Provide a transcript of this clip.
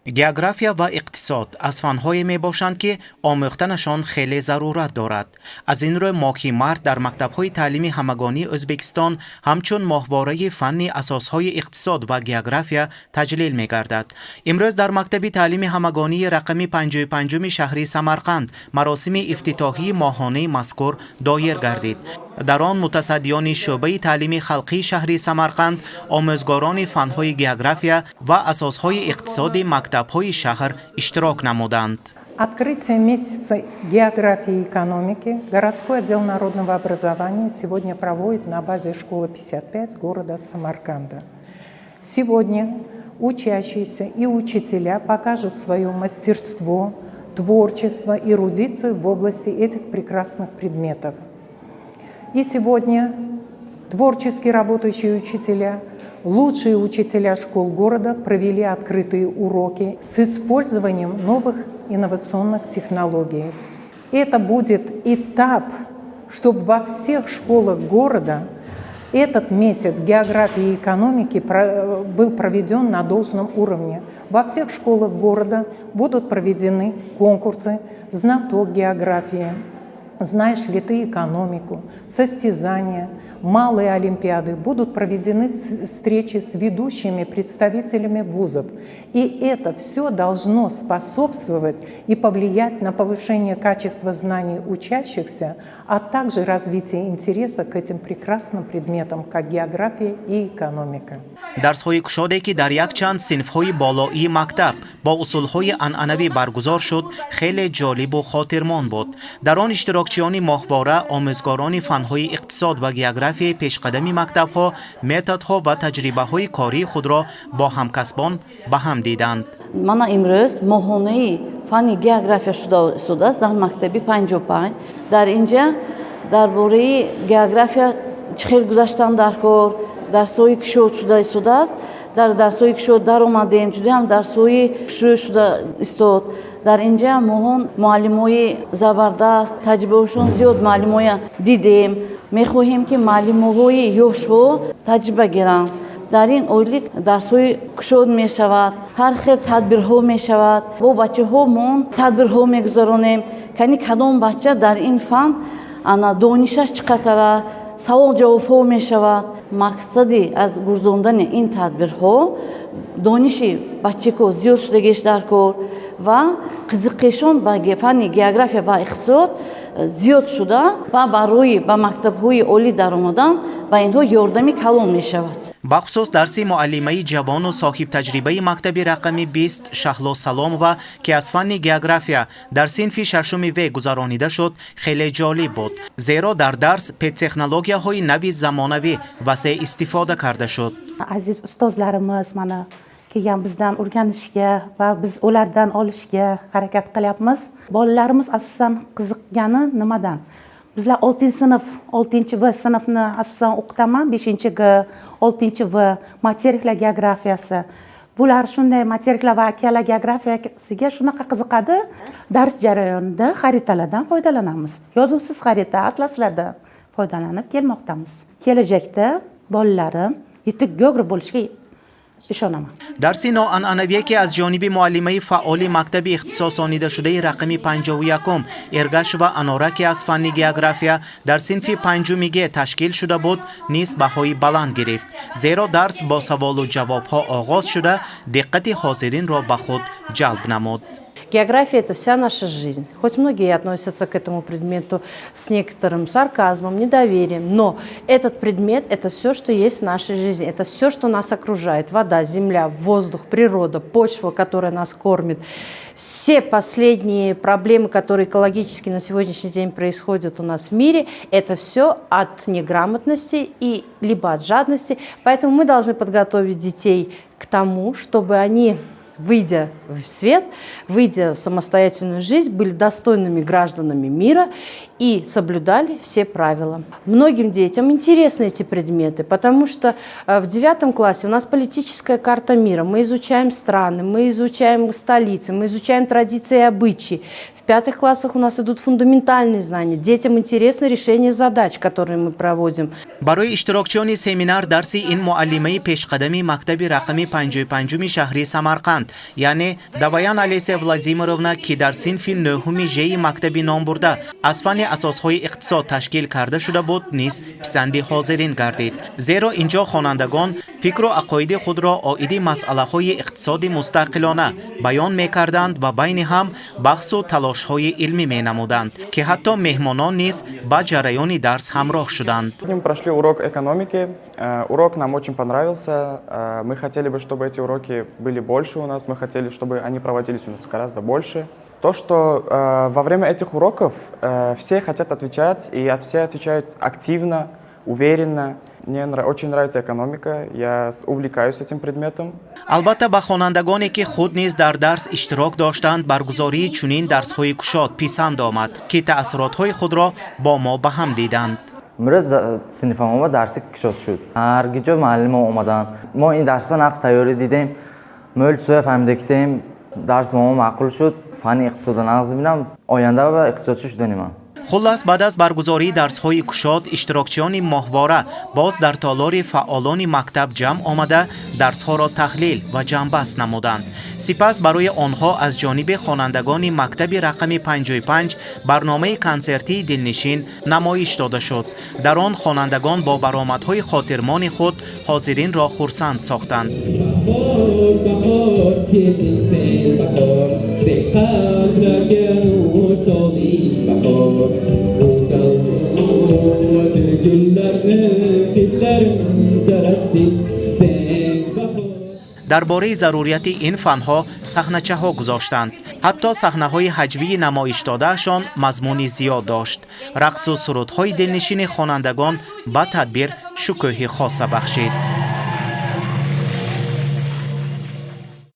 География ва иқтисод аз фанҳое мебошанд, ки омӯхтанашон хеле зарурат дорад. Аз ин рӯ моҳи март дар мактабҳои таълими ҳамагонии Ӯзбекистон ҳамчун моҳвораи фанни асосҳои иқтисод ва география таҷлил мегардад. Имрӯз дар мактаби таълими ҳамагонии рақами 55-уми шаҳри Самарқанд маросими ифтитоҳии моҳонаи мазкур доир гардид. Дар он мутасаддиёни шӯъбаи таълими халқии шаҳри Самарқанд, омӯзгорони фанҳои география ва асосҳои иқтисоди мактабҳои шаҳр иштирок намуданд. Открытие месяца географии и экономики городской отдел народного образования сегодня проводит на базе школы 55 города Самарканда. Сегодня учащиеся и учителя покажут свое мастерство, творчество, эрудицию в области этих прекрасных предметов. И сегодня творчески работающие учителя, лучшие учителя школ города провели открытые уроки с использованием новых инновационных технологий. Это будет этап, чтобы во всех школах города этот месяц географии и экономики был проведен на должном уровне. Во всех школах города будут проведены конкурсы «Знаток географии», «Знаешь ли ты экономику», состязания, малые олимпиады, будут проведены встречи с ведущими представителями вузов. И это все должно способствовать и повлиять на повышение качества знаний учащихся, а также развитие интереса к этим прекрасным предметам, как география и экономика. Дарсҳои кушоде, ки дар якчанд синфҳои болоии мактаб бо усулҳои анъанавӣ баргузор шуд, хеле ҷолибу хотирмон буд. Дар он иштирокчиёни моҳвора, омӯзгорони фанҳои иқтисод ва географияи пешқадами мактабҳо методҳо ва таҷрибаҳои кории худро бо ҳамкасбон ба ҳам диданд. Мана, имрӯз моҳонаи фанни география шуда истодааст дар мактаби 55. Дар инҷа дар бораи география чӣ хел гузаштан дар кор дарсҳои кушод шуда истодааст. Дар дарсҳои кушод даромадем, ҷудоям дарсҳои шурӯъ шуда истод. Дар инҷа моҳон муаллимои забардаст, таҷрибаҳошон зиёд муаллимоя дидем. Мехоҳем, ки муаллимоҳои ёшҳо таҷриба гиранд. Дар ин ойлик дарсҳои кушод мешавад, ҳар хел тадбирҳо мешавад. Бо бачаҳомон тадбирҳо мегузаронем, кани кадом бача дар ин фан ана донишаш чӣ қадара, савол ҷавобҳо мешавад. Мақсади аз гузарондани ин тадбирҳо дониши бачако зиёд шудагиш дар кор ва қизиқишон ба фанни география ва иқтисод зиёд шуда ва барои ба мактабҳои олӣ даромадан ба инҳо ёрдами калон мешавад. Бахусус дарси муаллимаи ҷавону соҳибтаҷрибаи мактаби рақами 20 Шаҳло Саломова, ки аз фанни география дар синфи шашуми В гузаронида шуд, хеле ҷолиб буд, зеро дар дарс педтехнологияҳои нави замонавӣ васеъ истифода карда шуд. Aziz ustozlarimiz mana kelgan, bizdan o'rganishga va biz ulardan olishga harakat qilyapmiz. Bolalarimiz asosan qiziqqani nimadan? Bizlar oltinchi sinf, oltinchi V sinfni asosan o'qitaman, beshinchi G, oltinchi V, materiklar geografiyasi. Bular shunday materiklar va okeanlar geografiyasiga shunaqa qiziqadi. Dars jarayonida xaritalardan foydalanamiz, yozuvsiz xarita, atlaslardan foydalanib kelmoqdamiz. Kelajakda bolalarim yetuk geograf bo'lishiga ishonaman. Дарси ноанъанавие, ки аз ҷониби муаллимаи фаъоли мактаби ихтисосонидашудаи рақами 51 Эргашова Анора, ки аз фанни география дар синфи панҷуми Г ташкил шуда буд, низ баҳои баланд гирифт, зеро дарс бо саволу ҷавобҳо оғоз шуда, диққати ҳозиринро ба худ ҷалб намуд. География – это вся наша жизнь. Хоть многие относятся к этому предмету с некоторым сарказмом, недоверием, но этот предмет – это все, что есть в нашей жизни, это все, что нас окружает. Вода, земля, воздух, природа, почва, которая нас кормит. Все последние проблемы, которые экологически на сегодняшний день происходят у нас в мире, это все от неграмотности и либо от жадности. Поэтому мы должны подготовить детей к тому, чтобы они, выйдя в свет, выйдя в самостоятельную жизнь, были достойными гражданами мира и соблюдали все правила. Многим детям интересны эти предметы, потому что в девятом классе у нас политическая карта мира. Мы изучаем страны, мы изучаем столицы, мы изучаем традиции и обычаи. В пятых классах у нас идут фундаментальные знания. Детям интересно решение задач, которые мы проводим. Барои иштирокчиёни семинар дарси ин муаллимаи пешқадами мактаби рақами 55-уми шаҳри Самарқанд Самарқанд, яъне Даваян Алесия Владимировна, ки дар синфи нӯҳуми жеи мактаби номбурда аз фанни асосҳои иқтисод ташкил карда шуда буд, низ писанди ҳозирин гардид, зеро ин ҷо хонандагон фикру ақоиди худро оиди масъалаҳои иқтисоди мустақилона баён мекарданд ва байни ҳам баҳсу талошҳои илмӣ менамуданд, ки ҳатто меҳмонон низ ба ҷараёни дарс ҳамроҳ шуданд. Мы прошли урок экономики. Урок нам очень понравился. Мы хотели бы, чтобы эти уроки были больше у нас. Мы хотели, чтобы они проводились у нас гораздо больше. То, что во время этих уроков все хотят отвечать, и все отвечают активно, уверенно. Мне очень нравится экономика, я увлекаюсь этим предметом. Албатта, ба хонандагоне, ки худ низ дар дарс иштирок доштанд, баргузории чунин дарсҳои кушод писанд омад, ки таъсиротҳои худро бо мо ба ҳам диданд. Имрӯз синфамон дарси кушод шуд. Ҳар ҷо муаллимо омаданд. Мо ин дарс ба нағз тайёрӣ дидем, мӯл чизое фаҳмида китем. Дарс ба мо маъқул шуд. Фанни иқтисодро нағз бинам, оянда ба иқтисодчӣ шудани ман. Хуллас, баъд аз баргузории дарсҳои кушод иштирокчиёни моҳвора боз дар толори фаъолони мактаб ҷамъ омада, дарсҳоро таҳлил ва ҷамъбаст намуданд. Сипас барои онҳо аз ҷониби хонандагони мактаби рақами 55 барномаи консертии дилнишин намоиш дода шуд. Дар он хонандагон бо баромадҳои хотирмони худ ҳозиринро хурсанд сохтанд. Bahor kelding sen, bahor, sen qalblarga nur solding, bahor. Go'zal gullarni hidlarin taratding sen, bahor. Дар бораи зарурияти ин фанҳо саҳначаҳо гузоштанд. Ҳатто саҳнаҳои ҳаҷвии намоишдодаашон мазмуни зиёд дошт. Рақсу сурудҳои дилнишини хонандагон ба тадбир шукӯҳи хоса бахшид.